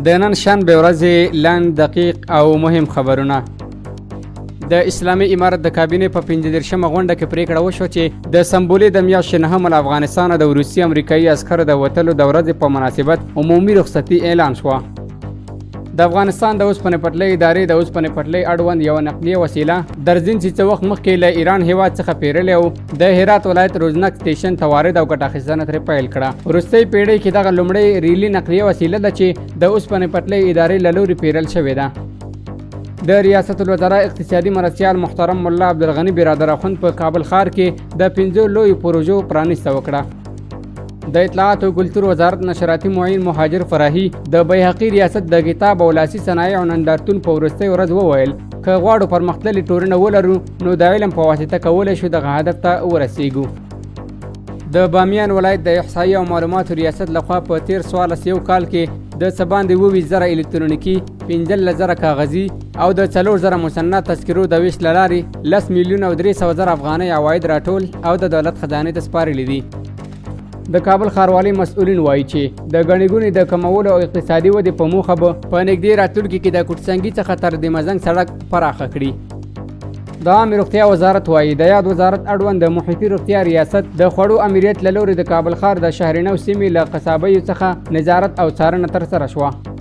د نن شنبې ورځې لنډ، دقیق او مهم خبرونه. د اسلامي امارت د کابینې په 35مه غونډه کې پریکړه وشوه چې د سنبلې د میاشتې نهمه له افغانستانه د روسي امریکایي عسکرو د وتلو د ورځې په مناسبت عمومي رخصتي اعلان شوه. د افغانستان د اوسپنې پټلۍ ادارې د اوسپنې پټلۍ اړوند یوه نقلیه وسیله درزین چې څه وخت مخکې له ایران هیواد څخه پیرلی و، د هرات ولایت روزنک سټیشن ته وارد او ګټه اخیستنه ترې پیل کړه. وروستۍ پیړۍ کې دغه لومړۍ ریلي نقلیه وسیله ده چې د اوسپنې پټلۍ ادارې له لوري پیرل شوې ده. د ریاست الوزراء اقتصادي مرستیال محترم ملا عبدالغني برادر اخوند په کابل ښار کې د 5 لویو پروژو پرانیسته وکړه. د اطلاعات او کلتور وزارت نشراتي معین مهاجر فراهي د بیهقي ریاست د کتاب او لاسي صنایعو نندارتون په وروستۍ ورځ وویل، که غواړو پرمختللې ټولنه ولرو نو د علم په واسطه کولی شو دغه هدف ته ورسیږو. د بامیان ولایت د احصایي او معلوماتو ریاست لخوا په تیر 14 یو کال کې د څه باندې 27,000 الکترونیکي، 15,000 کاغذي او د 4000 مسنه تذکرو د ویش له لارې 10,300,000 افغانۍ عواید راټول او د دولت خزانې ته سپارلي دي. د کابل ښاروالۍ مسؤلین وایي چې د ګڼې ګوڼې د کمولو او اقتصادي ودې په موخه به په نږدې راتلونکي کې د کوټسنګي څخه تر دیمزنګ سړک پراخه کړي. د عامې روغتیا وزارت وایي، د یاد وزارت اړوند د محیطي روغتیا ریاست د خوړو امریت له لوري د کابل ښار د شهرنو سیمې له قصابیو څخه نظارت او څارنه ترسره شوه.